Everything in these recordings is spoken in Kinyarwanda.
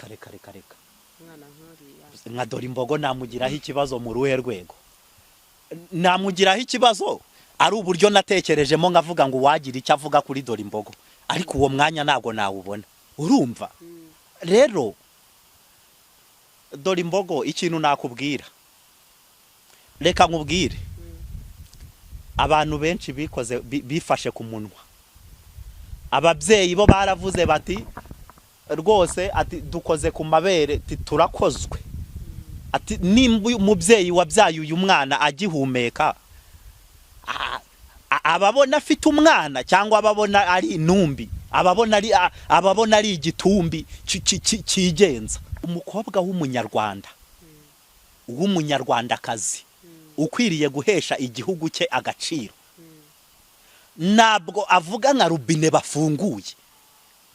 Reka, reka, reka, reka. Umwana nk'uriya. Nka Dore Imbogo namugiraho ikibazo mu ruhe rwego? Namugiraho ikibazo ari uburyo natekerejemo nkavuga ngo uwagira icyo avuga kuri Dore Imbogo, ariko uwo mwanya ntabwo nawubona, urumva? Rero Dore Imbogo, ikintu nakubwira, reka nkubwire, abantu benshi bikoze bifashe ku munwa. Ababyeyi bo baravuze bati rwose, ati dukoze ku mabere, ati turakozwe, ati nimba uyu mubyeyi wabyaye uyu mwana agihumeka, ababona afite umwana cyangwa ababona ari intumbi, ababona ari igitumbi cyigenza. Umukobwa w'umunyarwanda, w'umunyarwandakazi ukwiriye guhesha igihugu cye agaciro, ntabwo avuga nka rubine bafunguye,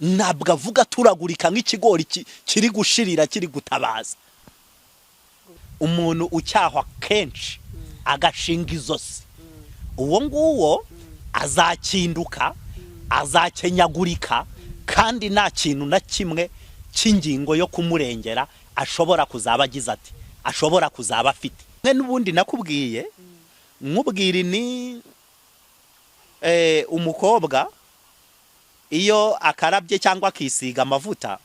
ntabwo avuga turagurika nk'ikigori kiri gushirira, kiri gutabaza. Umuntu ucyahwa kenshi agashinga izosi, uwo nguwo azakinduka, azakenyagurika, kandi nta kintu na kimwe cy'ingingo yo kumurengera ashobora kuzaba agize ati ashobora kuzaba afite. Mwe n'ubundi nakubwiye, nkubwira ni umukobwa iyo akarabye cyangwa akisiga amavuta,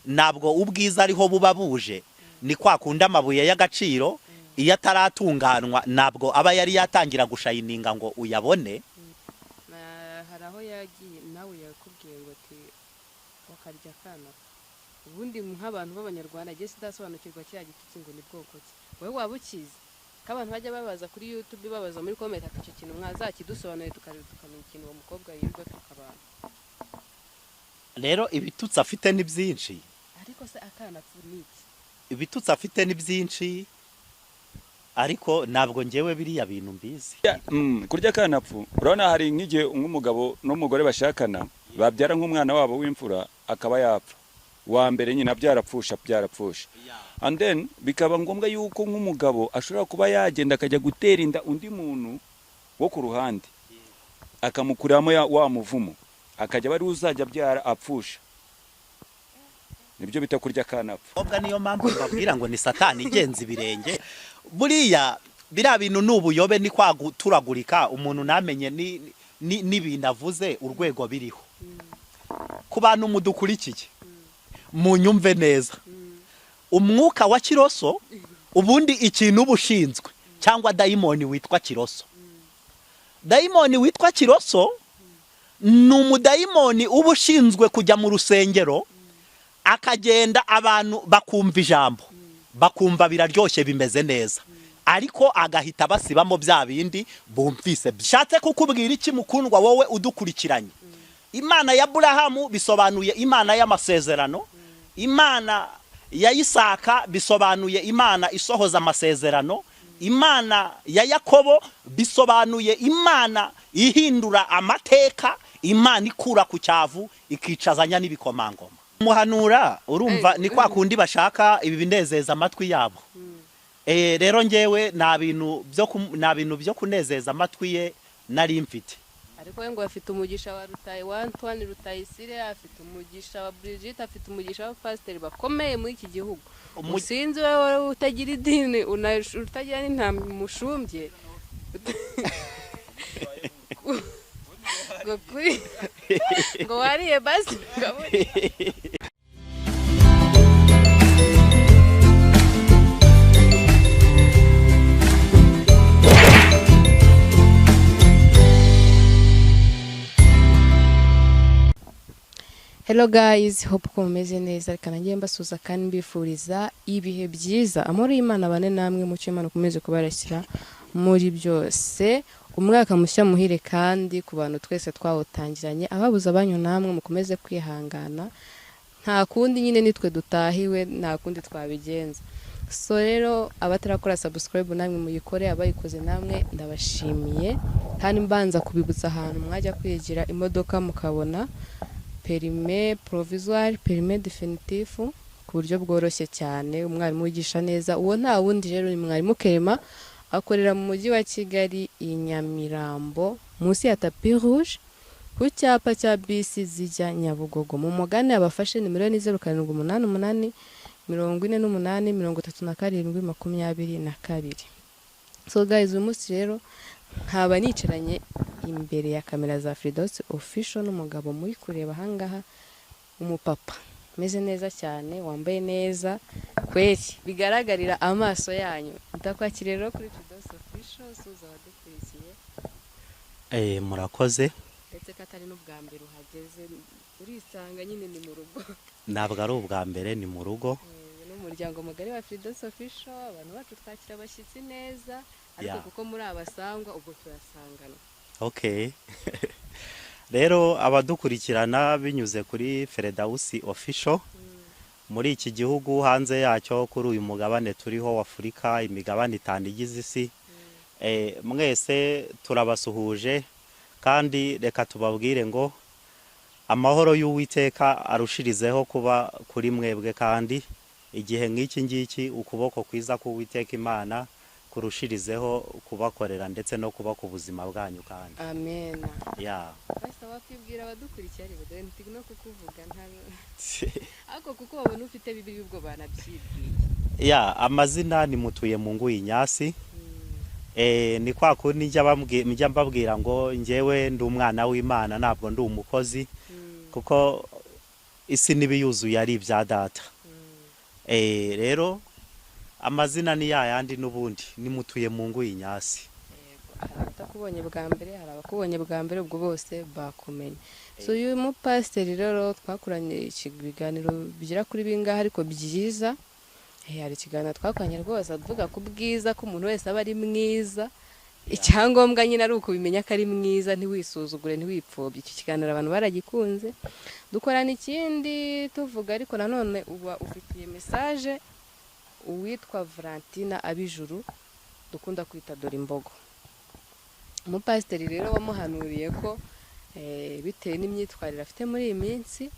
ntabwo ubwiza ariho buba buje. Ni kwa kundi amabuye y'agaciro iyo ataratunganwa ntabwo aba yari yatangira gushayininga ngo uyabone. Hari aho yagiye nawe yakubwiye ngo ati wakarya akana. Ubundi nk'abantu b'abanyarwanda njye sidasobanukirwa kiriya gitutsi ngo ni bwoko ki, wowe waba ukizi? Ko abantu bajya babaza kuri YouTube, babaza muri comment, ati icyo kintu mwazakidusobanuriye tukareba tukamenya ikintu uwo mukobwa yirirwa atuka abantu. Rero ibitutsi afite ni byinshi. Ariko se akana ni iki? Ibitutsi afite ni byinshi, ariko ntabwo ngewe biriya bintu mbizi. Kurya akanapfu, urabona hari nk'igihe nk'umugabo n'umugore bashakana babyara nk'umwana wabo w'imfura akaba yapfa wa mbere nyine byarapfusha byarapfusha, and then bikaba ngombwa yuko nk'umugabo ashobora kuba yagenda akajya gutera inda undi muntu wo ku ruhande, akamukuramo wa muvumo, akajya bari uzajya abyara apfusha. Nibyo bita kurya akanapfu. Obwa niyo mpamvu mbabwira ngo ni satani igenza ibirenge. Buriya biriya bintu ni ubuyobe, ni kwa guturagurika, umuntu namenye n'ibintu avuze urwego biriho. Ku bantu mudukurikiye munyumve neza, umwuka wa kiroso ubundi ikintu uba ushinzwe, cyangwa dayimoni witwa kiroso, dayimoni witwa kiroso ni umudayimoni uba ushinzwe kujya mu rusengero, akagenda abantu bakumva ijambo, bakumva biraryoshye bimeze neza, ariko agahita basibamo bya bindi bumvise. Bishatse kukubwira iki mukundwa wowe udukurikiranye? Imana ya Aburahamu bisobanuye Imana y'amasezerano, Imana ya Isaka bisobanuye Imana isohoza amasezerano, Imana ya Yakobo bisobanuye Imana ihindura amateka, Imana ikura ku cyavu ikicazanya n'ibikomangoma. Muhanura urumva ni kwa kundi bashaka ibi binezeza amatwi yabo. Rero ngewe nta bintu byo kunezeza amatwi ye nari mfite. Ariko we ngo afite umugisha wa Rutayi, wa Antoine Rutayisire, afite umugisha wa Brigitte, afite umugisha wa pasiteri bakomeye muri iki gihugu. Usinzi wewe utagira idini, utagira n'intama mushumbye. Ngo kuri ngo wariye basi ngaburi. Hello guys, hope ko mumeze neza. Reka nanjye mbasuhuza kandi mbifuriza ibihe byiza. Amahoro y'Imana abane namwe, mucyo Imana ukomeze kubarashyira muri byose. Umwaka mushya muhire kandi ku bantu twese twawutangiranye, ababuze abanyu namwe mukomeze kwihangana, nta kundi nyine nitwe dutahiwe, nta kundi twabigenza. So rero abatarakora subscribe namwe muyikore, abayikoze namwe ndabashimiye, kandi mbanza kubibutsa ahantu mwajya kwigira imodoka mukabona permis provisoire, permis définitif ku buryo bworoshye cyane. Umwarimu wigisha neza uwo nta wundi rero ni mwarimu Kerema, akorera mu mujyi wa Kigali i Nyamirambo munsi ya Tapis Rouge Ku cyapa cya bisi zijya Nyabugogo. Mu mugane abafashe, nimero ni 0788 48 37 22. So guys, uyu munsi rero nkaba nicaranye imbere ya kamera za Fridaus Official n'umugabo muri kureba ahangaha, umupapa umeze neza cyane, wambaye neza kweri, bigaragarira amaso yanyu. Ndakwakira rero kuri Fridaus Official, suza abadukurikiye. Murakoze. Ndetse ko atari n'ubwa mbere uhageze, urisanga nyine, ni mu rugo. Ntabwo ari ubwa mbere, ni mu rugo. N'umuryango mugari wa Fridaus Official, abantu bacu twakira abashyitsi neza, ariko kuko muri abasangwa, ubwo turasangana. Okay, rero abadukurikirana binyuze kuri Feredawusi Official, muri iki gihugu, hanze yacyo, kuri uyu mugabane turiho wa Afurika, imigabane itanu igize isi, mwese turabasuhuje, kandi reka tubabwire ngo amahoro y'Uwiteka arushirizeho kuba kuri mwebwe, kandi igihe nk'iki ngiki ukuboko kwiza k'Uwiteka Imana kurushirizeho kubakorera ndetse no kuba ku buzima bwanyu kandi. Amen. Ya. Pastor, wakwibwira abadukurikiye, ariko dore nti no kukuvuga nta, ariko kuko babona ufite Bibiliya, ubwo banabyibwiye. Ya, amazina ni Mutuye mu Nguyi Nyasi. Ni kwa kundi njya mbabwira ngo njyewe ndi umwana w'Imana, ntabwo ndi umukozi, kuko isi n'ibiyuzuye ari ibya data. Rero amazina ni ya yandi n'ubundi, ni Mutuye mu Nguyi Nyasi. Yego, hari abatakubonye bwa mbere, hari abakubonye bwa mbere, ubwo bose bakumenye. So uyu mupasiteri rero twakoranye ibiganiro bigera kuri bingahe ariko byiza. Hari ikiganiro twakoranye rwose avuga ku bwiza, ko umuntu wese aba ari mwiza, icyangombwa nyine ari ukubimenya ko ari mwiza, ntiwisuzugure, ntiwipfobye. Icyo kiganiro abantu baragikunze. Dukorana ikindi tuvuga, ariko nanone uba ufitiye message uwitwa Valentina Abijuru dukunda kwita Dore Imbogo. Umupasiteri rero wamuhanuriye ko bitewe n'imyitwarire afite muri iyi minsi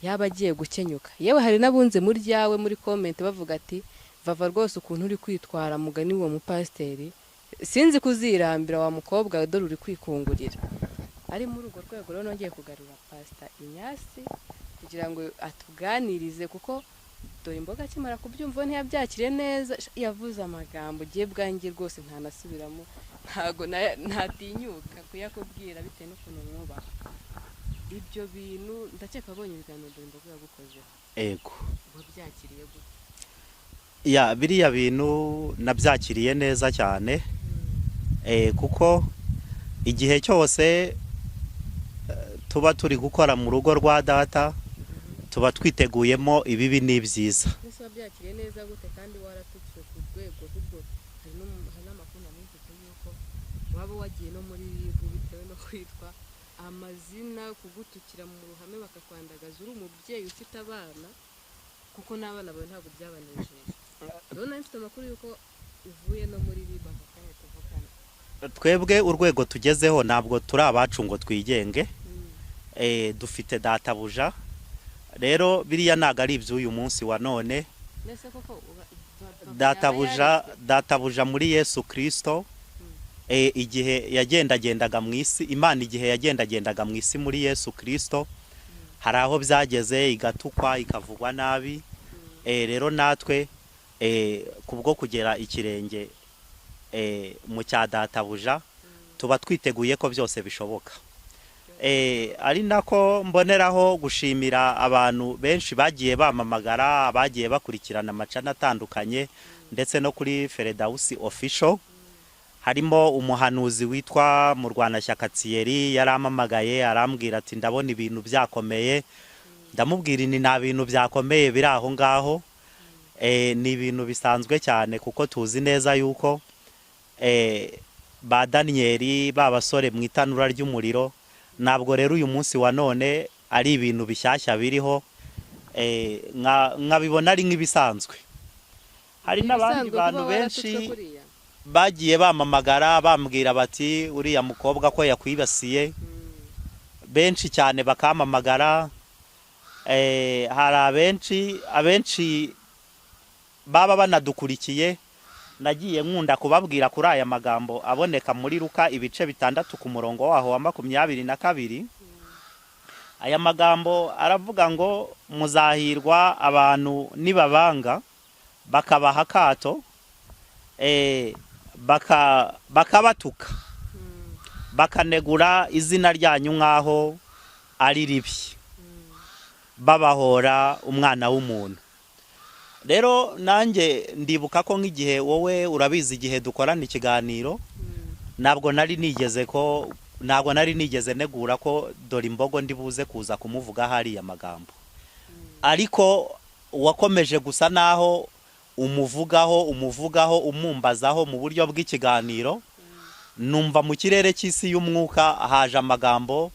yaba agiye gukenyuka. Yewe, hari n'abunze muri ryawe muri comment bavuga ati: "Vava, rwose ukuntu uri kwitwara, mugani uwo mupasiteri, sinzi kuzirambira wa mukobwa, dore uri kwikungurira." Ari muri urwo rwego rero nongeye kugarura Pasita Inyasi kugira ngo atuganirize, kuko Dore Imboga akimara kubyumva ntiyabyakiriye neza. Yavuze amagambo ugiye bwanjye rwose ntanasubiramo, ntago ntatinyuka kuyakubwira bitewe n'ukuntu mwubaha. Ibyo bintu ndakeka abonye ibiganiro Dore Imboga yagukozeho. Ego. Wabyakiriye gute? Ya, biriya bintu nabyakiriye neza cyane, kuko igihe cyose tuba turi gukora mu rugo rwa data, tuba twiteguyemo ibibi n'ibyiza. Mbese wabyakiriye neza gute kandi waratutswe ku rwego rw'ubwo? Hari n'amakuru nari mfite y'uko waba wagiye no muri RIB bitewe no kwitwa amazina, kugutukira mu ruhame, bakakwandagaza uri umubyeyi ufite abana, kuko n'abana bawe ntabwo byabanejeje. Rero nari mfite amakuru y'uko uvuye no muri RIB aka kanya tuvugana. Twebwe urwego tugezeho ntabwo turi abacu ngo twigenge. Dufite databuja. Rero biriya ntabwo ari iby'uyu munsi wa none. Mbese koko Databuja, databuja muri Yesu Kirisito, igihe yagendagendaga mu isi, Imana igihe yagendagendaga mu isi muri Yesu Kirisito, hari aho byageze igatukwa, ikavugwa nabi. Rero natwe kubwo kugera ikirenge mu cya databuja, tuba twiteguye ko byose bishoboka. Ari nako mboneraho gushimira abantu benshi bagiye bamamagara, bagiye bakurikirana amacana atandukanye, ndetse no kuri Feredawusi Official. Harimo umuhanuzi witwa Murwanashyaka Thierry, yarampamagaye arambwira ati: "Ndabona ibintu byakomeye." Ndamubwira ni nta bintu byakomeye biri aho ngaho, ni ibintu bisanzwe cyane, kuko tuzi neza yuko ba Daniyeli ba basore mu itanura ry'umuriro. Ntabwo rero uyu munsi wa none ari ibintu bishyashya biriho, nkabibona ari nk'ibisanzwe. Hari n'abandi Ibisanzwe bantu kuba benshi waratutswe kuriya? bagiye bamamagara bambwira bati: "Uriya mukobwa ko yakwibasiye?" Benshi cyane bakampamagara. Hari abenshi baba banadukurikiye, nagiye nkunda kubabwira kuri aya magambo aboneka muri Luka ibice 6 ku murongo waho wa 22. Aya magambo aravuga ngo muzahirwa abantu nibabanga bakabaha akato, bakabatuka, bakanegura izina ryanyu nk'aho ari ribi, babahora umwana w'umuntu. Rero nanjye ndibuka ko nk'igihe wowe urabizi igihe dukorana ikiganiro, ntabwo nari nigeze ko ntabwo nari nigeze negura ko dore imbogo ndi buze kuza kumuvuga hariya magambo, ariko wakomeje gusa naho umuvugaho umumbazaho mu buryo bw'ikiganiro. Numva mu kirere cy'isi y'umwuka haje amagambo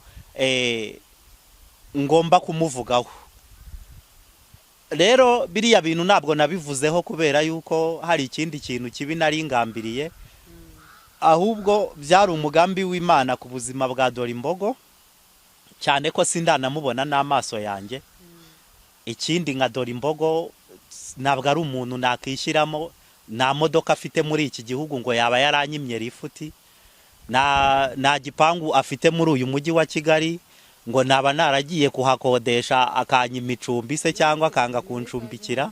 ngomba kumuvugaho. Rero biriya bintu ntabwo nabivuzeho kubera yuko hari ikindi kintu kibi nari ngambiriye, ahubwo byari umugambi w'Imana ku buzima bwa dore imbogo, cyane ko sindanamubona n'amaso yanjye. Ikindi nka dore imbogo ntabwo ari umuntu nakishyiramo, nta modoka afite muri iki gihugu ngo yaba yaranyimye rifuti, nta gipangu afite muri uyu mujyi wa Kigali ngo naba naragiye kuhakodesha akanyima icumbi se cyangwa akanga kuncumbikira.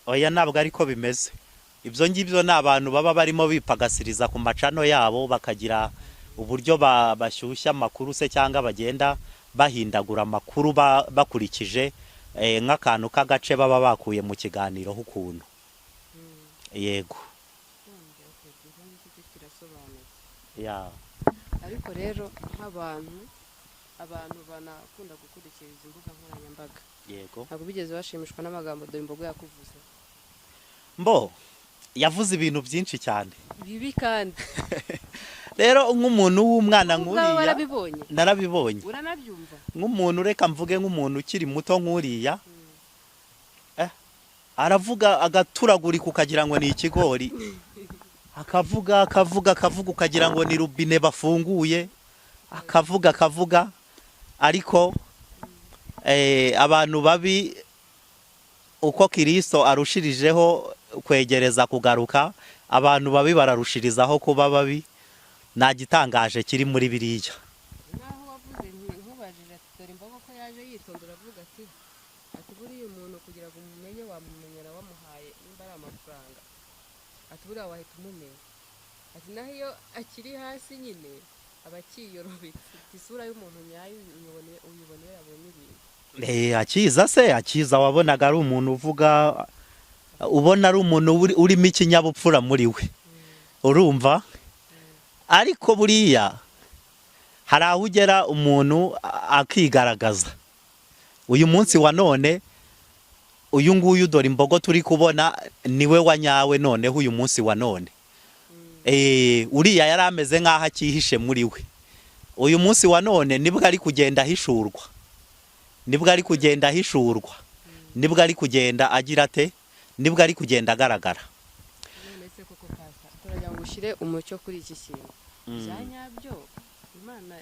Oya, ntabwo ariko bimeze. Ibyo ngibyo ni abantu baba barimo bipagasiriza ku macano yabo, bakagira uburyo bashyushya amakuru se cyangwa bagenda bahindagura amakuru bakurikije nk'akantu k'agace baba bakuye mu kiganiro ukuntu. Yego. Ariko rero nk'abantu abantu banakunda gukurikiriza imbuga nkoranyambaga, yego, ntabwo bigeze bashimishwa n'amagambo dore imbogo yakuvuze. Mbo yavuze ibintu byinshi cyane bibi kandi rero nk'umuntu w'umwana nk'uriya narabibonye, uranabyumva nk'umuntu, reka mvuge nk'umuntu ukiri muto nk'uriya, aravuga agaturagurika ukagira ngo ni ikigori, akavuga akavuga akavuga ukagira ngo ni rubine bafunguye, akavuga akavuga. Ariko abantu babi uko Kristo arushirijeho kwegereza kugaruka, abantu babi bararushirizaho kuba babi. Nta gitangaje kiri muri biriya. Naho wavuze nkubajije ati dore imbogo ko yaje yitonda, uravuga ati buriya umuntu kugira ngo umumenye wamumenyera wamuhaye nimba ari amafaranga, ati buriya wahita umumenya, ati naho iyo akiri hasi nyine aba akiyorobetse, isura y'umuntu nyayo uyibona iyo yabonye ibintu. Akiza se akiza wabonaga ari umuntu uvuga, ubona ari umuntu urimo ikinyabupfura muri we, urumva. Ariko buriya hari aho ugera umuntu akigaragaza. Uyu munsi wa none uyu nguyu dore imbogo turi kubona niwe wanyawe noneho uyu munsi wa none. Uriya yari ameze nk'aho akihishe muri we. Uyu munsi wa none nibwo ari kugenda ahishurwa, nibwo ari kugenda ahishurwa, nibwo ari kugenda agira ate, nibwo ari kugenda agaragara. None se koko pasa turagira ngo ushyire umucyo kuri iki kintu bya nyabyo. Imana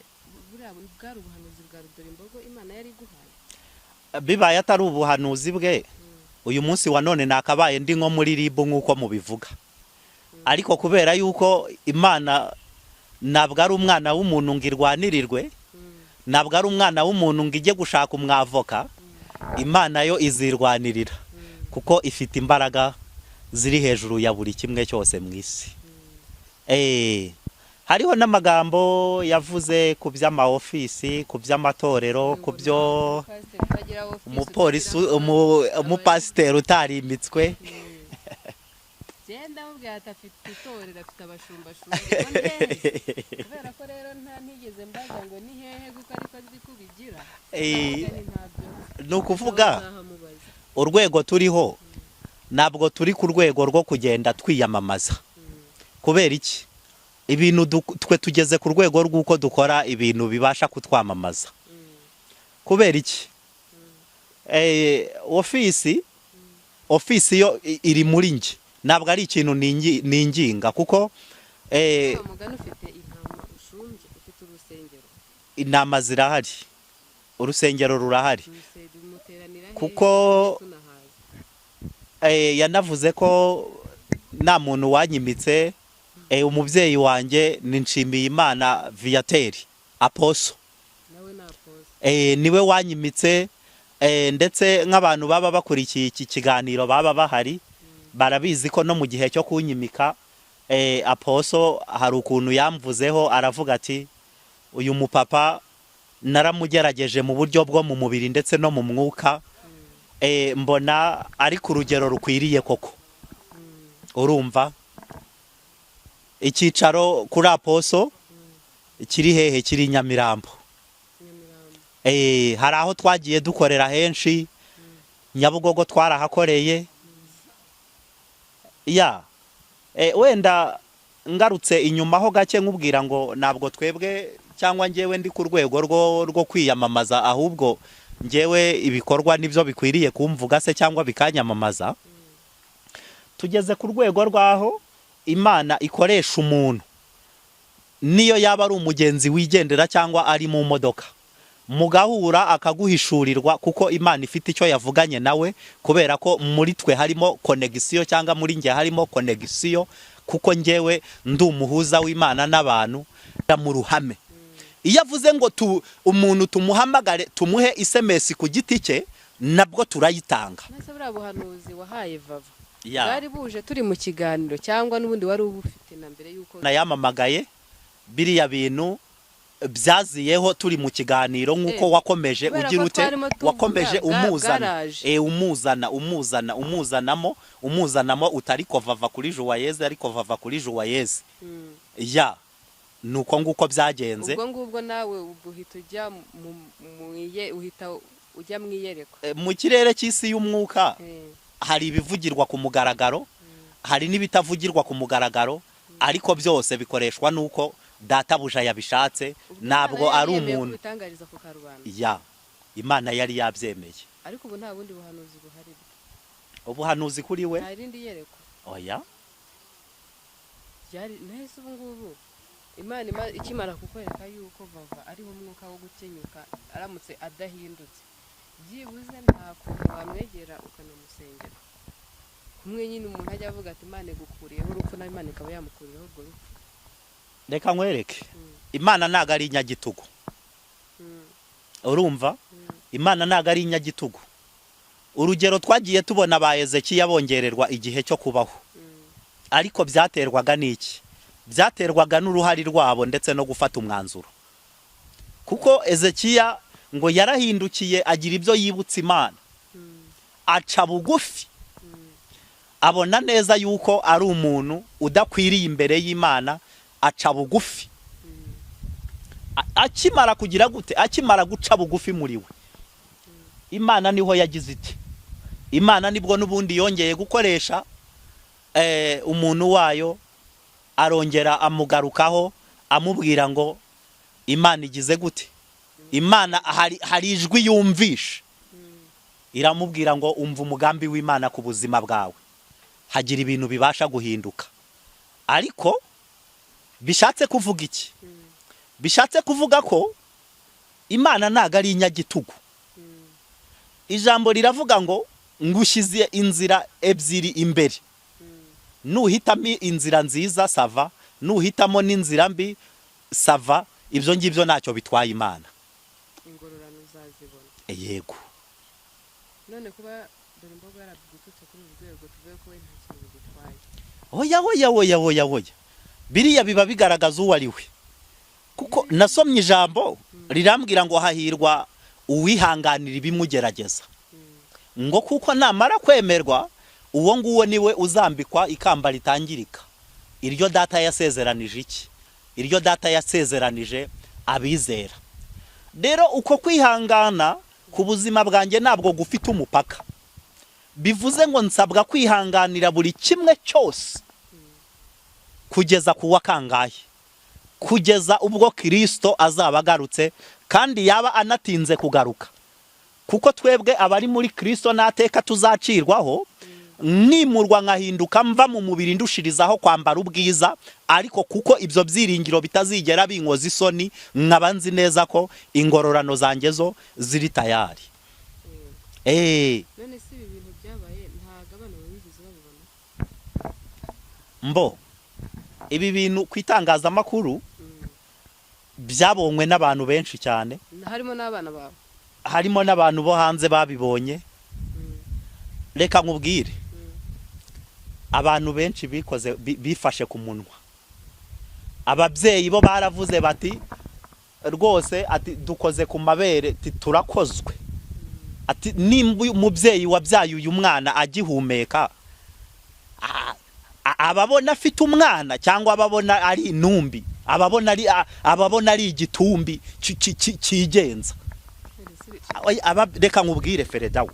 buriya bwari ubuhanuzi bwa dore imbogo Imana yari iguhaye. Bibaye atari ubuhanuzi bwe, uyu munsi wa none nakabaye ndi nko muri ribu nk'uko mubivuga. Ariko kubera yuko Imana ntabwo ari umwana w'umuntu ngo irwanirirwe, ntabwo ari umwana w'umuntu ngo ijye gushaka umwavoka, Imana yo izirwanirira kuko ifite imbaraga ziri hejuru ya buri kimwe cyose mu isi. Hariho n'amagambo yavuze ku by'ama ofisi, ku by'amatorero, ku byo umupolisi, umupasiteri utarimitswe. Genda mubwira ati afite itorero, afite abashumba kubera ko rero nta ntigeze mbaza ngo ni hehe kuko ariko azi kubigira. Ni ukuvuga urwego turiho ntabwo turi ku rwego rwo kugenda twiyamamaza. Kubera iki? Ibintu twe tugeze ku rwego rw'uko dukora ibintu bibasha kutwamamaza. Kubera iki? Ofisi yo iri muri nge, ntabwo ari ikintu ninginga kuko intama zirahari, urusengero rurahari, kuko Yanavuze ko nta muntu wanyimitse. Umubyeyi wanjye ni Nshimiyimana Viateur Apostle. Nawe ni apostle. Niwe wanyimitse. Ndetse nk'abantu baba bakurikiye iki kiganiro baba bahari barabizi ko no mu gihe cyo kunyimika, Apostle hari ukuntu yamvuzeho, aravuga ati: "Uyu mupapa naramugerageje mu buryo bwo mu mubiri ndetse no mu mwuka, mbona ari ku rugero rukwiriye koko." Urumva, icyicaro kuri Apostle kiri hehe? Kiri i Nyamirambo. Nyamirambo. Hari aho twagiye dukorera henshi, Nyabugogo twarahakoreye ya. Wenda ngarutse inyuma ho gake, nkubwira ngo ntabwo twebwe cyangwa njyewe ndi ku rwego rwo kwiyamamaza, ahubwo njyewe ibikorwa nibyo bikwiriye kumvuga se cyangwa bikanyamamaza. Tugeze ku rwego rw'aho Imana ikoresha umuntu, niyo yaba ari umugenzi wigendera cyangwa ari mu modoka, mugahura akaguhishurirwa, kuko Imana ifite icyo yavuganye nawe, kubera ko muri twe harimo connexion, cyangwa muri njye harimo connexion, kuko njyewe ndi umuhuza w'Imana n'abantu mu ruhame. Iyo avuze ngo umuntu tumuhamagare, tumuhe SMS ku giti cye, nabwo turayitanga. Nase buriya buhanuzi wahaye Vava Ya. bwari buje turi mu kiganiro, cyangwa n'ubundi wari ubufite na mbere y'uko? Nayamamagaye, biriya bintu byaziyeho turi mu kiganiro, nk'uko wakomeje Kubera ugira ko ute, twarimo tuvuga, wakomeje umuzana bwaraje. Umuzana, umuzana, umuzanamo, umuzanamo, utari Vava kuri Juwayeze, ariko Vava kuri Juwayeze. Ya, nuko nguko byagenze. Ubwo ngubwo nawe ubwo uhita ujya uhita ujya mu iyerekwa. Mu kirere cy'isi y'umwuka hari ibivugirwa ku mugaragaro, hari n'ibitavugirwa ku mugaragaro, ariko byose bikoreshwa n'uko databuja yabishatse. Ubwo Ntabwo Imana ari yari yemeye umuntu. kubitangariza ku karubanda. Ya, Imana yari yabyemeye. Ariko ubu nta bundi buhanuzi buhari bwe? Ubuhanuzi kuri we? Nta rindi yerekwa? Oya. Ryari nahise ubu ngubu Imana ikimara kukwereka yuko Vava ariho umwuka wo gukenyuka, aramutse adahindutse byibuze, nta kuntu wamwegera ukanamusengera kumwe nyine umuntu ajya avuga ati: "Imana igukuriyeho urupfu," nawe Imana ikaba yamukuriyeho urwo rupfu? Reka nkwereke, Imana ntabwo ari inyagitugu. Urumva, Imana ntabwo ari inyagitugu. Urugero, twagiye tubona ba Ezekiya bongererwa igihe cyo kubaho, ariko byaterwaga n'iki? Byaterwaga n'uruhare rwabo ndetse no gufata umwanzuro, kuko Ezekiya ngo yarahindukiye, agira ibyo yibutsa Imana, aca bugufi, abona neza yuko ari umuntu udakwiriye imbere y'Imana, aca bugufi. Akimara kugira gute? Akimara guca bugufi muri we, Imana niho yagize iti, Imana nibwo n'ubundi yongeye gukoresha umuntu wayo, arongera amugarukaho, amubwira ngo Imana igize gute? Imana hari ijwi yumvishe, iramubwira ngo: "Umva umugambi w'Imana ku buzima bwawe." Hagira ibintu bibasha guhinduka. Ariko bishatse kuvuga iki? Bishatse kuvuga ko Imana ntabwo ari inyagitugu. Ijambo riravuga ngo: "Ngushyize inzira ebyiri imbere, nuhitamo inzira nziza, ça va, nuhitamo n'inzira mbi, ça va." Ibyo ngibyo ntacyo bitwaye Imana. Ingororano uzazibona. Yego. None kuba dore imboga yaragututse kuri uru rwego, tuvuge ko we nta kintu bigutwaye? Oya, oya, oya, oya, oya, biriya biba bigaragaza uwo ari we, kuko nasomye ijambo rirambwira ngo: "Hahirwa uwihanganira ibimugerageza," ngo kuko namara kwemerwa, uwo nguwo niwe uzambikwa ikamba ritangirika, iryo Data yasezeranije iki? Iryo Data yasezeranije abizera. Rero uko kwihangana ku buzima bwanjye ntabwo gufite umupaka. Bivuze ngo nsabwa kwihanganira buri kimwe cyose kugeza ku wa kangahe? Kugeza ubwo Kirisito azaba agarutse, kandi yaba anatinze kugaruka, kuko twebwe abari muri Kirisito n'ateka tuzacirwaho, nimurwa nkahinduka mva mu mubiri, ndushirizaho kwambara ubwiza. Ariko kuko ibyo byiringiro bitazigera binkoza isoni, nkaba nzi neza ko ingororano zanjye zo ziri tayari. None se ibi bintu byabaye, ntabwo abana wigeze Mbo ibi bintu ku itangazamakuru byabonywe n'abantu benshi cyane, harimo n'abana bawe, harimo n'abantu bo hanze babibonye. Reka nkubwire, abantu benshi bikoze bifashe ku munwa. Ababyeyi bo baravuze bati rwose, ati dukoze ku mabere, turakozwe. Ati nimba umubyeyi wabyaye uyu mwana agihumeka, ababona afite umwana cyangwa ababona ari intumbi, ababona ari igitumbi cyigenza. Reka nkubwire Feredawo,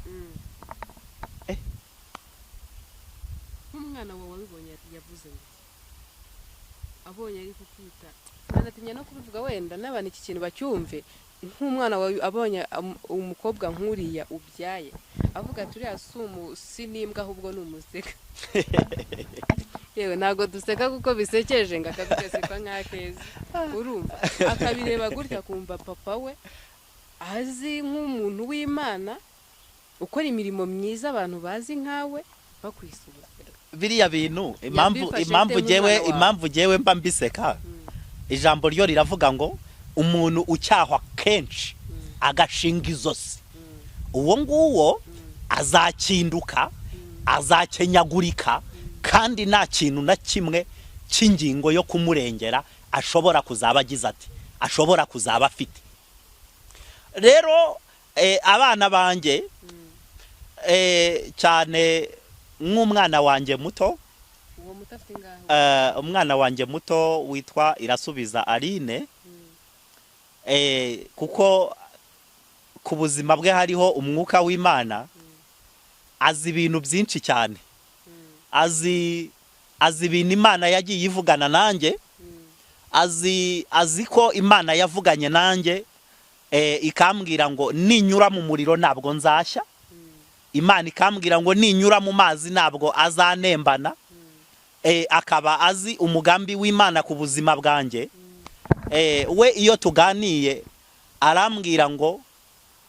umwana wawe wabibonye yavuze ngo abonye ari kukwita, ntanatinya no kubivuga wenda n'abantu iki kintu bacyumve. Nk'umwana wawe abonye umukobwa nk'uriya ubyaye avuga ati uriya si n'imbwa ahubwo ni umuseka. Yewe ntabwo duseka kuko bisekeje, ngo akabigasekwa nk'akeza, urumva akabireba gutya akumva papa we azi nk'umuntu w'Imana ukora imirimo myiza abantu bazi nkawe bakwisura. Biriya bintu impamvu jewe mba mbiseka, ijambo ryo riravuga ngo umuntu ucyahwa kenshi agashinga izosi, uwo nguwo azakinduka, azakenyagurika, kandi nta kintu na kimwe cy'ingingo yo kumurengera ashobora kuzaba agize ati ashobora kuzaba afite. Rero abana banjye, cyane nk'umwana wanjye muto, umwana wanjye muto witwa Irasubiza Aline, kuko ku buzima bwe hariho umwuka w'Imana, azi ibintu byinshi cyane, azi ibintu Imana yagiye ivugana nanjye, azi ko Imana yavuganye nanjye ikambwira ngo ninyura mu muriro ntabwo nzashya, Imana ikambwira ngo ninyura mu mazi ntabwo azanembana. Akaba azi umugambi w'Imana ku buzima bwanjye. We iyo tuganiye arambwira ngo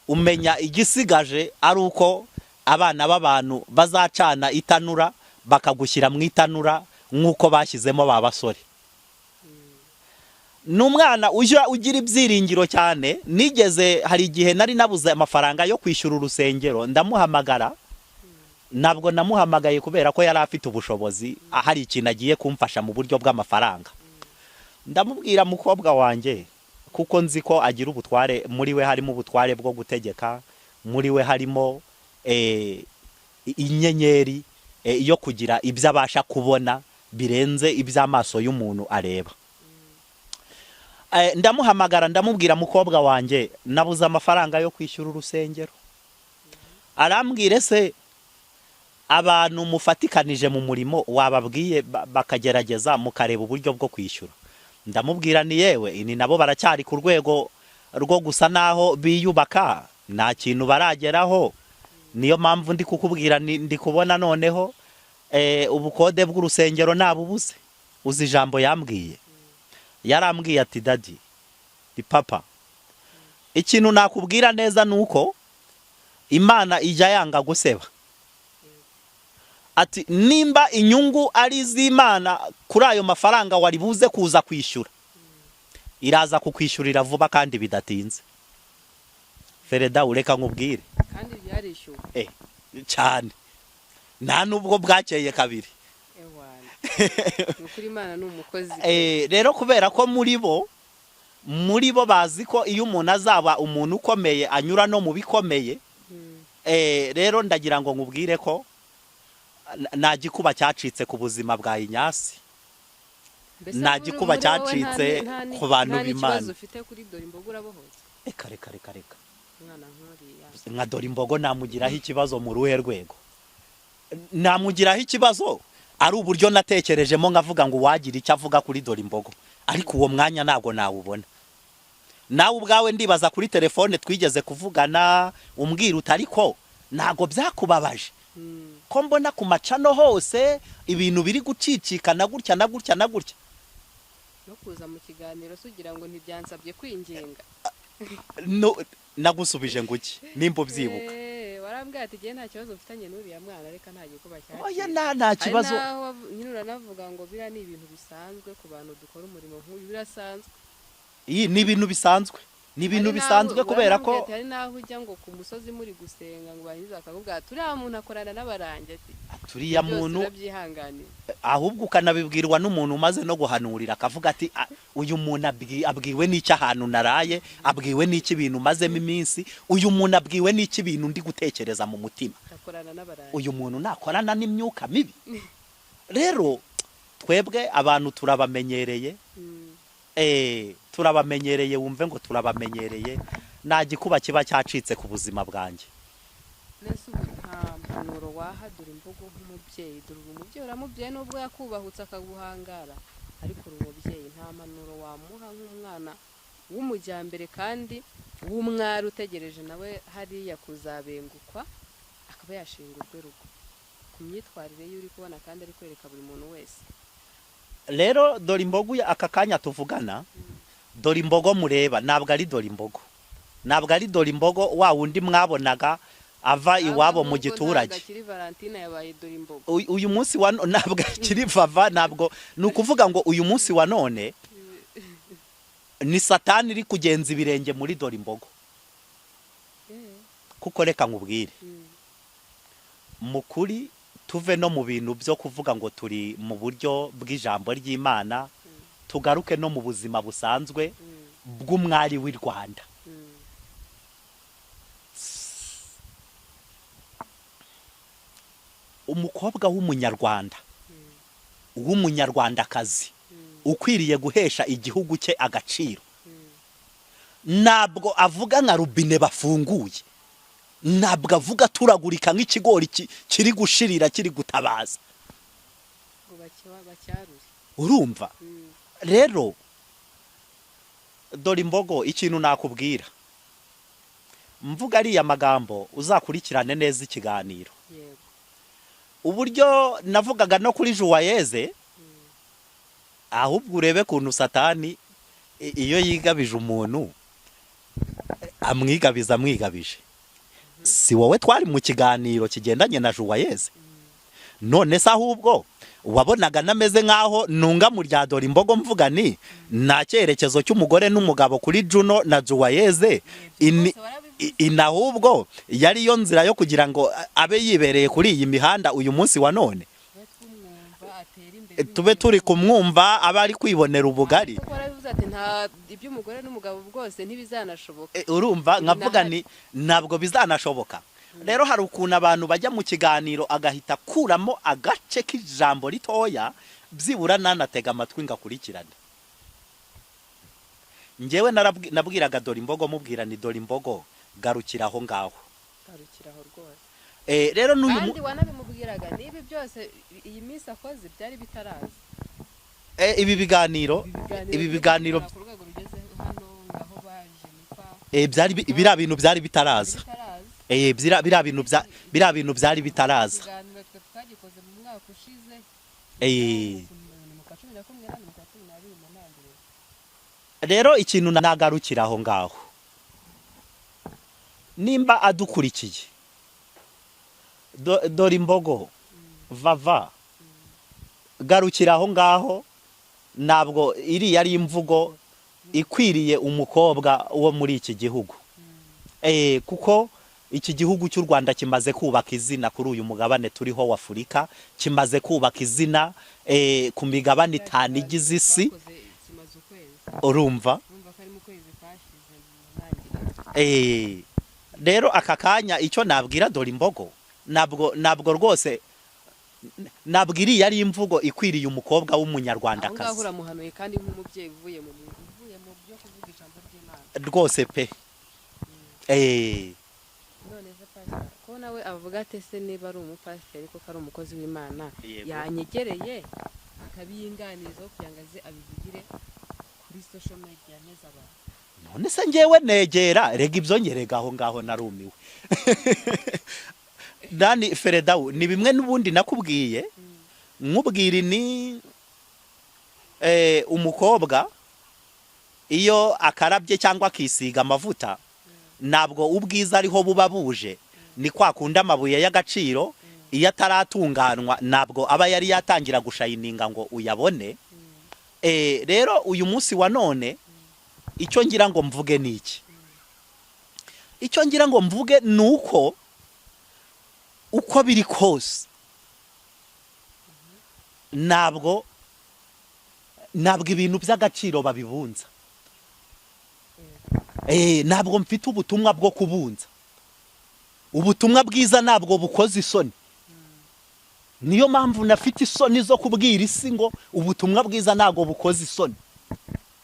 umenya igisigaje ari uko abana b'abantu bazacana itanura bakagushyira mu itanura nk'uko bashyizemo ba basore. N'umwana ujya ugira ibyiringiro cyane. Nigeze hari igihe nari nabuze amafaranga yo kwishyura urusengero, ndamuhamagara. Ntabwo namuhamagaye kubera ko yari afite ubushobozi, hari ikintu agiye kumfasha mu buryo bw'amafaranga. Ndamubwira mukobwa wanjye, kuko nzi ko agira ubutware, muri we harimo ubutware bwo gutegeka, muri we harimo inyenyeri yo kugira ibyo abasha kubona birenze iby'amaso y'umuntu areba. Ndamuhamagara ndamubwira mukobwa wanjye nabuze amafaranga yo kwishyura urusengero. Arambwira se abantu mufatikanije mu murimo wababwiye bakagerageza mukareba uburyo bwo kwishyura? Ndamubwira ni yewe ni nabo baracyari ku rwego rwo gusa naho biyubaka, nta kintu barageraho, niyo mpamvu ndi kukubwira ndi kubona noneho ubukode bw'urusengero nabubuze. Uzi ijambo yambwiye? Yarambwiye ati daddy, di papa, ikintu nakubwira neza nuko Imana ijya yanga guseba. Ati nimba inyungu ari iz'Imana kuri ayo mafaranga wari buze kuza kwishyura, iraza kukwishyurira vuba kandi bidatinze. Fereda ureka nkubwire, kandi byarishyuwe cyane, nta nubwo bwakeye kabiri. Rero kubera ko muri bo bazi ko iyo umuntu azaba umuntu ukomeye anyura no mu bikomeye. Rero ndagira ngo nkubwire ko nta gikuba cyacitse ku buzima bwa Inyasi, nta gikuba cyacitse ku bantu b'Imana. Reka reka reka reka, nka Dore Imbogo namugiraho ikibazo mu ruhe rwego? Namugiraho ikibazo ari uburyo natekerejemo nkavuga ngo wagira icyo avuga kuri Dore Imbogo, ariko uwo mwanya ntabwo nawubona. Nawe ubwawe ndibaza kuri telefone twigeze kuvugana umbwira utariko ntabwo byakubabaje ko mbona ku macano hose ibintu biri gucicikana gutya na gutya na gutya. No kuza mu kiganiro sugira ngo ntibyansabye kwinginga. No, nagusubije nguki nimba ubyibuka? Warambwiye ati gihe nta kibazo mfitanye n'uriya mwana, reka nta gikuba cyacitse. Oya, nta kibazo. Nyine uranavuga ngo biriya ni ibintu bisanzwe ku bantu dukora umurimo nk'uyu, birasanzwe. Iyi ni ibintu bisanzwe, ni ibintu bisanzwe kubera ko hari naho ujya ngo ku musozi muri gusenga ngo barangiza bakakubwira turiya muntu akorana n'abarangi, ati turiya muntu urabyihanganira. Ahubwo ukanabibwirwa n'umuntu umaze no guhanurira akavuga ati uyu muntu abwiwe n'iki ahantu naraye, abwiwe n'iki ibintu mazemo iminsi, uyu muntu abwiwe n'iki ibintu ndi gutekereza mu mutima, akorana n'abarangi, uyu muntu nakorana n'imyuka mibi. Rero twebwe abantu turabamenyereye, turabamenyereye, wumve ngo turabamenyereye, nta gikuba kiba cyacitse ku buzima bwanjye. Nese ubu nta mpanuro waha dore imvugo nk'umubyeyi, dore umubyeyi uramubyeyi nubwo yakubahutse akaguhangara, ariko uri umubyeyi nta mpanuro wamuha nk'umwana w'umujyambere kandi w'umwari utegereje nawe hariya kuzabengukwa akaba yashinga urwe rugo, ku myitwarire ye uri kubona kandi ari kwereka buri muntu wese. Rero dore imbogo aka kanya tuvugana, dore imbogo mureba ntabwo ari dore imbogo, ntabwo ari dore imbogo wa wundi mwabonaga ava iwabo mu giturage. Uyu munsi wa ntabwo akiri vava, ntabwo ni ukuvuga ngo uyu munsi wa none ni satani iri kugenza ibirenge muri dore imbogo. Kuko reka nkubwire mukuri, tuve no mu bintu byo kuvuga ngo turi mu buryo bw'ijambo ry'Imana, tugaruke no mu buzima busanzwe bw'umwari w'i Rwanda. Umukobwa w'umunyarwanda, w'umunyarwandakazi ukwiriye guhesha igihugu cye agaciro, ntabwo avuga nka rubine bafunguye, ntabwo avuga turagurika nk'ikigori kiri gushirira kiri gutabaza. Urumva rero dore imbogo ikintu nakubwira, mvuga ariya magambo uzakurikirane neza ikiganiro. Uburyo navugaga no kuri Juwayeze, ahubwo urebe kuntu satani iyo yigabije umuntu amwigabiza amwigabije. Si wowe twari mu kiganiro kigendanye na Juwayeze? None se ahubwo wabonaga nameze nkaho nunga mu rya dore imbogo mvuga ni nta cyerekezo cy'umugore n'umugabo kuri Juno na Juwayeze, inahubwo yari yo nzira yo kugira ngo abe yibereye kuri iyi mihanda uyu munsi wa none, tube turi kumwumva aba ari kwibonera ubugari. Urumva nkavuga ni ntabwo bizanashoboka. Rero hari ukuntu abantu bajya mu kiganiro agahita akuramo agace k'ijambo ritoya, byibura nanatega amatwi ngakurikirane. Njyewe nabwiraga dore imbogo mubwira ni dore imbogo garukira aho ngaho, garukira aho rwose. Rero n'uyu kandi wanabimubwiraga nibi byose iyi minsi akoze byari bitaraza. Ibi biganiro, ibi biganiro byari biriya bintu byari bitaraza. Biriya bintu biriya bintu byari bitaraza. Rero ikintu nagarukira aho ngaho, nimba adukurikiye dore imbogo vava garukira aho ngaho, ntabwo iri yari imvugo ikwiriye umukobwa wo muri iki gihugu. Kuko iki gihugu cy'u Rwanda kimaze kubaka izina kuri uyu mugabane turiho wa Afurika, kimaze kubaka izina ku migabane itanu igize isi. Urumva rero aka kanya icyo nabwira dore imbogo, ntabwo rwose ntabwo iri yari imvugo ikwiriye umukobwa w'umunyarwandakazi rwose pe. Ko nawe avuga ati se niba ari umupasiteri ko ari umukozi w'Imana yanyegereye akabiyinganiza kugira ngo aze abivugire kuri social media neza abantu. None se ngewe negera rega ibyo nyerega aho ngaho narumiwe. Dani Feredawu ni bimwe n'ubundi nakubwiye, nkubwira ni umukobwa iyo akarabye cyangwa akisiga amavuta ntabwo ubwiza ariho buba buje, Ni kwa kundi amabuye y'agaciro iyo ataratunganwa ntabwo aba yari yatangira gushayininga ngo uyabone. Rero uyu munsi wa none icyo ngira ngo mvuge ni iki? Icyo ngira ngo mvuge ni uko uko biri kose ntabwo ibintu by'agaciro babibunza. Ntabwo mfite ubutumwa bwo kubunza. Ubutumwa bwiza ntabwo bukoze isoni. Niyo mpamvu nafite isoni zo kubwira isi ngo ubutumwa bwiza ntabwo bukoze isoni.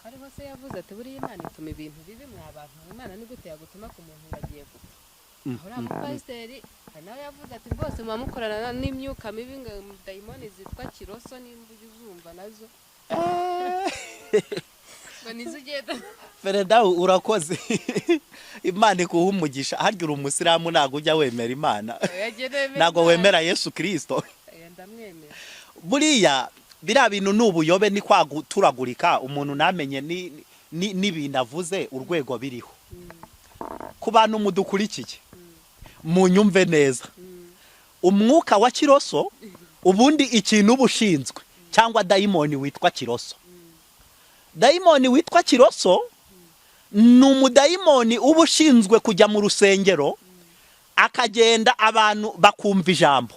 Hariho se yavuze ati buriya Imana ituma ibintu bibi mwa bantu, Imana ni gute yagutuma ku muntu ngo agiye gupfa? Uriya mupasiteri hari nawe yavuze ati rwose muba mukorana n'imyuka mibi ngo dayimoni zitwa kiroso nimba ujya uzumva nazo ngo nizo ugenda. Fereda urakoze. Imana ikuha umugisha. Harya uri umusilamu ntabwo ujya wemera Imana, ntabwo wemera Yesu Kristo. Ndamwemera. Buriya biriya bintu ni ubuyobe, ni kwa guturagurika umuntu namenye n'ibintu avuze urwego biriho. Ku bantu mudukurikiye munyumve neza, umwuka wa kiroso ubundi ikintu uba ushinzwe cyangwa dayimoni witwa kiroso. Dayimoni witwa kiroso ni umudayimoni uba ushinzwe kujya mu rusengero akagenda abantu bakumva ijambo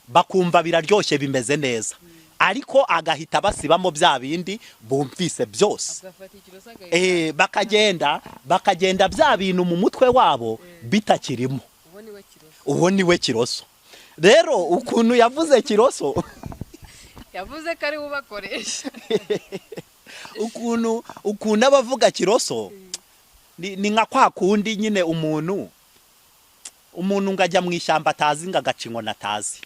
bakumva biraryoshye bimeze neza, ariko agahita basibamo bya bindi bumvise byose. Agafata ikiroso agahita Bakagenda bya bintu mu mutwe wabo bitakirimo. Uwo niwe kiroso. Uwo niwe kiroso. Rero ukuntu yavuze kiroso, yavuze ko ari we ubakoresha. Ukuntu abavuga kiroso ni nka kwa kundi nyine umuntu ngo ajya mu ishyamba atazi ngo agaca inkoni atazi.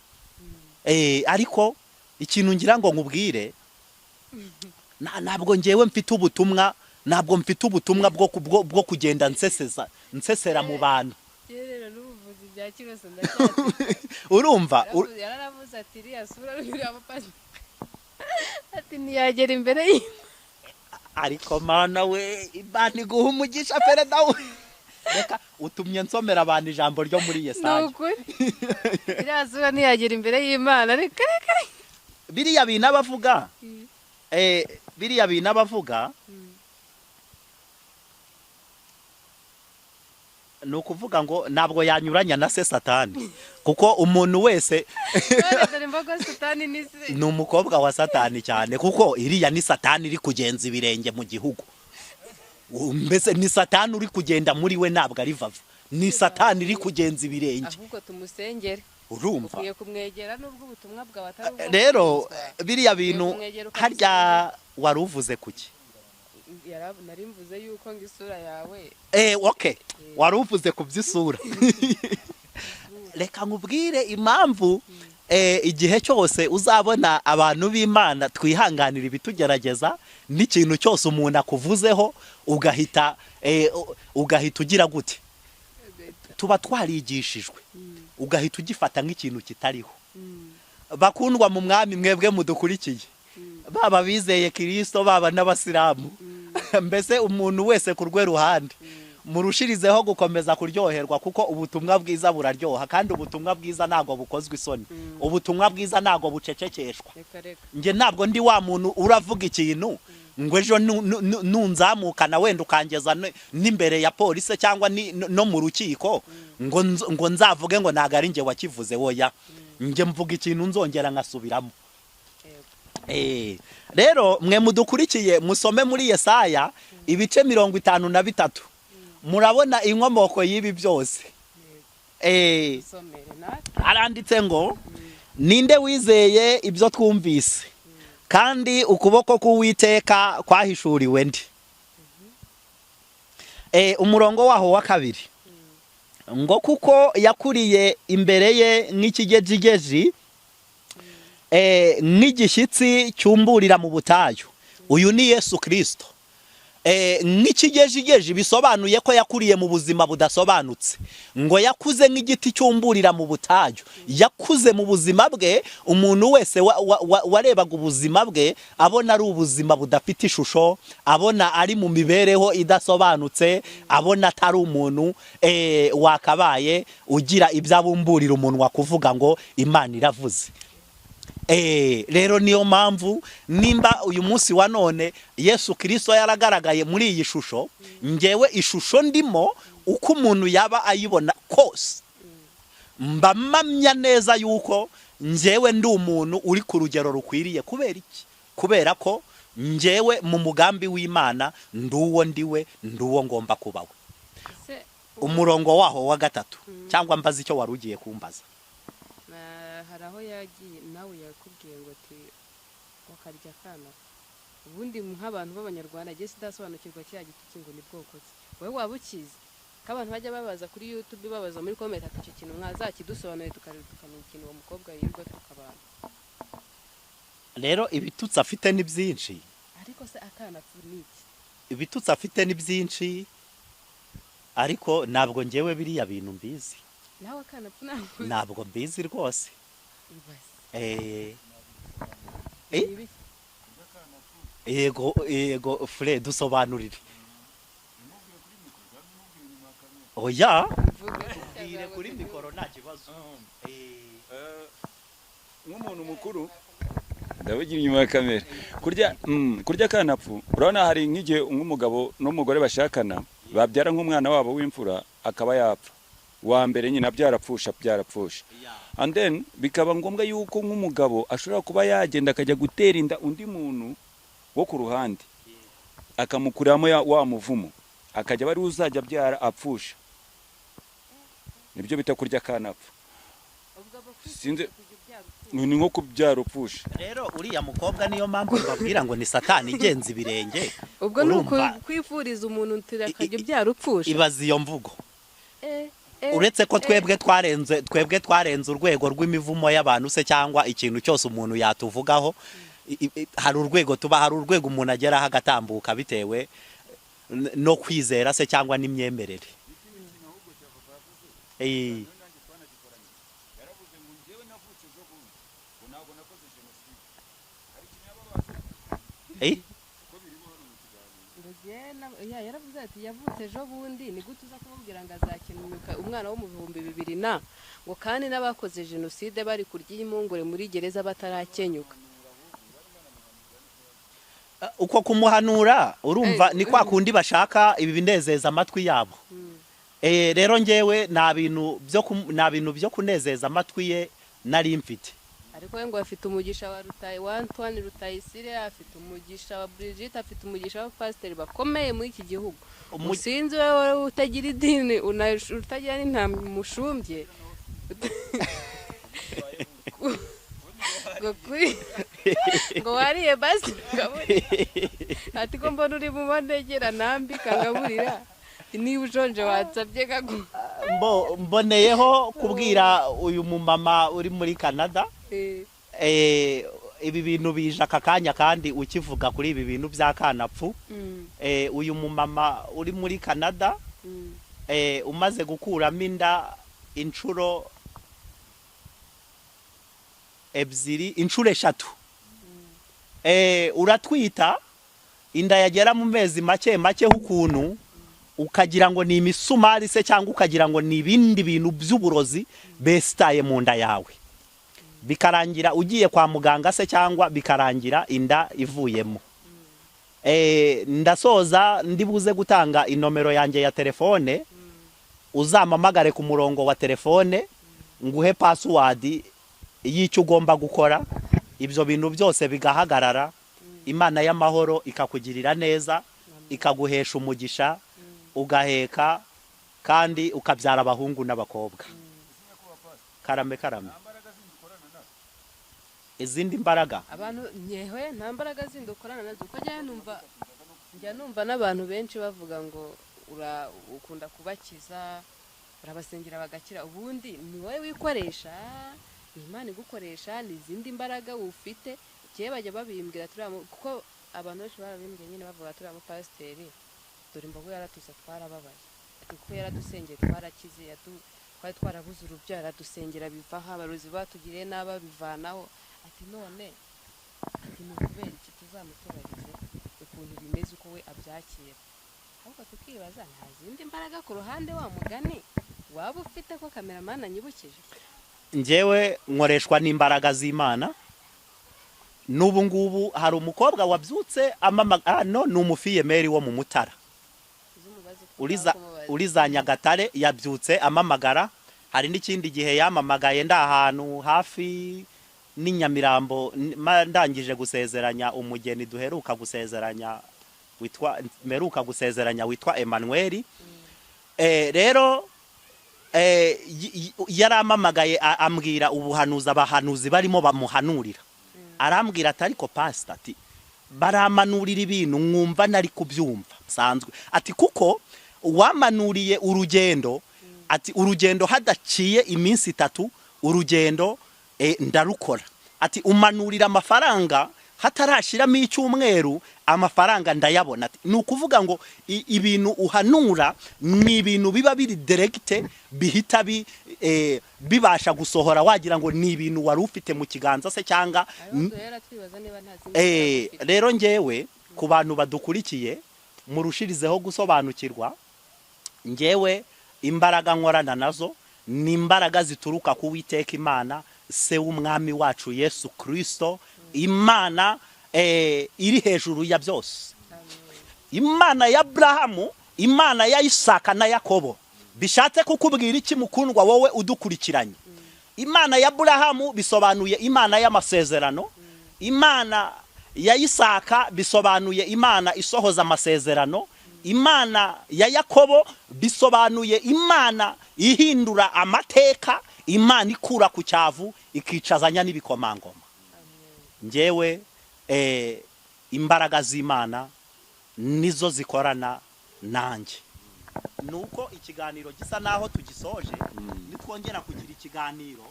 Ariko ikintu ngira ngo nkubwire, ntabwo ngewe mfite ubutumwa, ntabwo mfite ubutumwa bwo kugenda nsesera mu bantu. Rero n'ubuvuzi bya kiroso ndacyafite. Urumva Yararavuze ati iriya sura uriya mupasiteri ati ntiyagera imbere y'Imana. Ariko Mana we, Imana iguha umugisha Fereda we. Reka utumye nsomera abantu ijambo ryo muri Yesaya. Ni ukuri. Iriya sura ntiyagera imbere y'Imana. Reka reka. Biriya bintu abavuga, biriya bintu abavuga ni ukuvuga ngo ntabwo yanyuranya na se Satani, kuko umuntu wese Dore imbogo Satani ni se. ni umukobwa wa Satani cyane, kuko iriya ni Satani iri kugenza ibirenge mu gihugu. Mbese ni Satani uri kugenda muri we, ntabwo ari vava, ni Satani iri kugenza ibirenge. Ahubwo tumusengere. Urumva Ukwiye kumwegera nubwo ubutumwa bwawe atari ubwo. Rero biriya bintu Kumwegera harya wari uvuze kuki? Nari mvuze yuko ngo isura yawe Okay, wari uvuze ku by'isura. Reka nkubwire impamvu igihe cyose uzabona abantu b'Imana twihanganira ibitugerageza n'ikintu cyose umuntu akuvuzeho ugahita ugira gute, tuba twarigishijwe ugahita ugifata nk'ikintu kitariho. Bakundwa mu mwami mwebwe mudukurikiye, baba bizeye Kristo baba n'abasilamu, mbese umuntu wese ku rwe ruhande murushirizeho gukomeza kuryoherwa, kuko ubutumwa bwiza buraryoha, kandi ubutumwa bwiza ntabwo bukozwe isoni, ubutumwa bwiza ntabwo bucecekeshwa. Reka reka. Nge ntabwo ndi wa muntu uravuga ikintu ngo ejo nunzamukana wenda ukangeza n'imbere ya polisi cyangwa no mu rukiko ngo nzavuge ngo ntabwo ari nge wakivuze. Woya, nge mvuga ikintu nzongera nkasubiramo. Rero mwe mudukurikiye musome muri Yesaya ibice 53, murabona inkomoko y'ibi byose. Somere natwe. Aranditse ngo ninde wizeye ibyo twumvise, kandi ukuboko k'Uwiteka kwahishuriwe ndi. Umurongo waho wa 2 ngo kuko yakuriye imbere ye nk'ikigejigeji, nk'igishyitsi cyumburira mu butayu. Uyu ni Yesu Kristo. Nk'ikigejigeji bisobanuye ko yakuriye mu buzima budasobanutse, ngo yakuze nk'igiti cyumburira mu butayu. Yakuze mu buzima bwe, umuntu wese warebaga ubuzima bwe abona ari ubuzima budafite ishusho, abona ari mu mibereho idasobanutse, abona atari umuntu wakabaye ugira ibyo abumburira umunwa kuvuga ngo Imana iravuze. Rero niyo mpamvu nimba uyu munsi wa none Yesu Kristo yaragaragaye muri iyi shusho, ngewe ishusho ndimo uko umuntu yaba ayibona kose, mba mpamya neza yuko ngewe ndi umuntu uri ku rugero rukwiriye. Kubera iki? Kubera ko ngewe mu mugambi w'Imana ndi uwo ndiwe, ndi uwo ngomba kubawe. Umurongo waho wa 3 cyangwa mbaza icyo wari ugiye kumbaza. Hari aho yagiye nawe yakubwiye ngo ati wakarya kana. Ubundi nk'abantu b'abanyarwanda giye sidasobanukirwa kiriya gitutsi ngo ni bwoko ki. Wowe waba ukizi? Ko abantu bajya babaza kuri YouTube, babaza muri comment ati icyo kintu mwazakidusobanuye tukamenya ikintu uwo mukobwa yirirwa tukabana. Rero ibitutsi afite ni byinshi. Ariko se akana ni iki? Ibitutsi afite ni byinshi, ariko ntabwo ngewe biriya bintu mbizi. Nawe akana ntabwo mbizi rwose. Yego yego Fred, dusobanurire. Oya, tubwire kuri mikoro nta kibazo. Nk'umuntu mukuru ndabagira inyuma ya kamera. Kurya kanapfu, urabona hari nk'igihe nk'umugabo n'umugore bashakana babyara nk'umwana wabo w'imfura akaba yapfa. Wa mbere nyina byarapfusha. And then bikaba ngombwa yuko nk'umugabo ashobora kuba yagenda akajya gutera inda undi muntu wo ku ruhande, akamukuramo wa muvumo, akajya bari uzajya byara apfusha. Nibyo bita kurya kanapfu. Sinze ni nko kubyara upfusha. Rero uriya mukobwa niyo mpamvu mbabwira ngo ni satani igenza ibirenge. Ubwo ni kwifuriza umuntu ntirakajya byara upfusha. Ibaza iyo mvugo. Uretse ko twebwe twarenze urwego rw'imivumo y'abantu se cyangwa ikintu cyose umuntu yatuvugaho, hari urwego tuba, hari urwego umuntu ageraho agatambuka bitewe no kwizera se cyangwa n'imyemerere. Yaravuze ati yavutse ejo bundi, ni gute uza kumubwira ngo azakenuka umwana wo mu 2000 na ngo kandi n'abakoze jenoside bari kurya impungure muri gereza batarakenyuka. Uko kumuhanura urumva ni kwa kundi bashaka ibi binezeza amatwi yabo. Rero ngewe nta bintu byo kunezeza amatwi ye nari mfite. Ariko we ngo afite umugisha wa Rutayi wa Antoine Rutayisire, afite umugisha wa Brigitte, afite umugisha wa pasiteri bakomeye muri iki gihugu. Musinzi wewe utagira idini, utagira n'intama mushumbye. Ngo wariye basi ngaburira. Ati ko mbona uri mu mandegera nambi kangaburira. Niba ushonje watsabye kagu. Mboneyeho kubwira uyu mumama uri muri Canada. Ibi bintu bije aka kanya kandi ukivuga kuri ibi bintu bya kanapfu. Uyu mumama uri muri Canada umaze gukuramo inda inshuro 2, inshuro 3. Uratwita inda yagera mu mezi make make hukuntu ukagira ngo ni imisumari se cyangwa ukagira ngo ni ibindi bintu by'uburozi besitaye mu nda yawe, bikarangira ugiye kwa muganga se cyangwa bikarangira inda ivuyemo. Ndasoza ndibuze gutanga inomero yanjye ya telefone, uzampamagare ku murongo wa telefone nguhe password y'icyo ugomba gukora, ibyo bintu byose bigahagarara. Imana y'amahoro ikakugirira neza, ikaguhesha umugisha, ugaheka kandi ukabyara abahungu n'abakobwa. Karame karame. Izindi mbaraga abantu nyewe nta mbaraga zindi ukorana nazo. Uko njya numva n'abantu benshi bavuga ngo ukunda kubakiza, urabasengera bagakira. Ubundi ni wowe wikoresha, ni Imana igukoresha, ni izindi mbaraga ufite. Kiye bajya babimbwira turi kuko Abantu benshi barabimbwiye nyine, bavuga turiya mupasiteri dore imbogo yaratuse, twarababaye. Ati kuko yaradusengeye twarakize, twari twarabuze urubyaro, aradusengera bivaho, abarozi batugiriye nabi babivanaho. Ati none, ati ni ukubera iki? Tuzamutubarize ukuntu bimeze, uko we abyakira. Ahubwo tukibaza, nta zindi mbaraga ku ruhande wa mugani waba ufite, ko cameraman anyibukije? Njyewe nkoreshwa n'imbaraga z'Imana. N'ubu ngubu hari umukobwa wabyutse amama hano, ni umufille-mère wo mu Mutara. Uzumubaze uko uriza kumubaza. Uri za Nyagatare, yabyutse amamagara. Hari n'ikindi gihe yamamagaye ndi ahantu hafi n'inyamirambo, ndangije gusezeranya umugeni duheruka gusezeranya witwa, mperuka gusezeranya, witwa Emmanuel. Rero yaramamagaye, ambwira ubuhanuzi abahanuzi barimo bamuhanurira. Arambwira ati: "Ariko pastor," ati, "baramanurira ibintu mwumva nari kubyumva sanzwe." Ati kuko wamanuriye urugendo, ati urugendo hadaciye iminsi 3 urugendo ndarukora. Ati umanurira amafaranga hatarashiramo icyumweru amafaranga ndayabona. Ati ni ukuvuga ngo ibintu uhanura ni ibintu biba biri direct, bihita bibasha gusohora, wagira ngo ni ibintu wari ufite mu kiganza se cyangwa Hariho duhera twibaza niba nta zindi mbaraga ufite. Rero ngewe ku bantu badukurikiye, murushirizeho gusobanukirwa, ngewe imbaraga nkorana nazo ni imbaraga zituruka ku Witeka Imana, se w'umwami wacu Yesu Kirisito, Imana iri hejuru ya byose, Imana ya Aburahamu, Imana ya Isaka na Yakobo. Bishatse kukubwira iki, mukundwa wowe udukurikiranye? Imana ya Aburahamu bisobanuye Imana y'amasezerano, Imana ya Isaka bisobanuye Imana isohoza amasezerano, Imana ya Yakobo bisobanuye Imana ihindura amateka, Imana ikura ku cyavu ikicazanya n'ibikomangoma. Njyewe imbaraga z'Imana nizo zikorana nanjye. Nuko ikiganiro gisa naho tugisoje. Nitwongera kugira ikiganiro,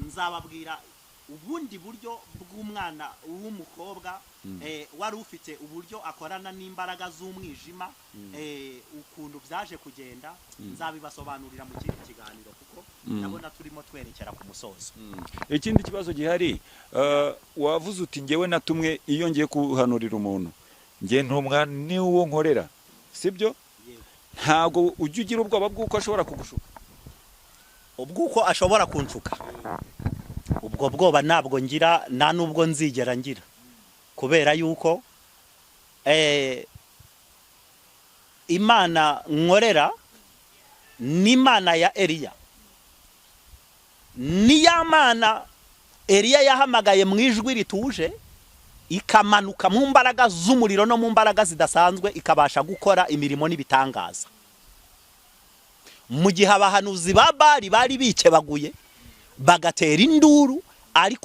nzababwira ubundi buryo bw'umwana w'umukobwa wari ufite uburyo akorana n'imbaraga z'umwijima, ukuntu byaje kugenda. Nzabibasobanurira mu kindi kiganiro, kuko ndabona turimo twerekera ku musozo. Ikindi kibazo gihari, wavuze uti ngewe natumwe, iyo ngiye kuhanurira umuntu ngiye ntumwa n'uwo nkorera, sibyo? Yego. Ntabwo ujya ugira ubwoba bw'uko ashobora kugushuka? Ubwuko ashobora kunshuka, ubwo bwoba ntabwo ngira, nta n'ubwo nzigera ngira, kubera yuko Imana nkorera ni Imana ya Eliya, ni ya Mana Eliya yahamagaye mu ijwi rituje, ikamanuka mu mbaraga z'umuriro no mu mbaraga zidasanzwe, ikabasha gukora imirimo n'ibitangaza mu gihe abahanuzi ba Bari bari bikebaguye bagatera induru, ariko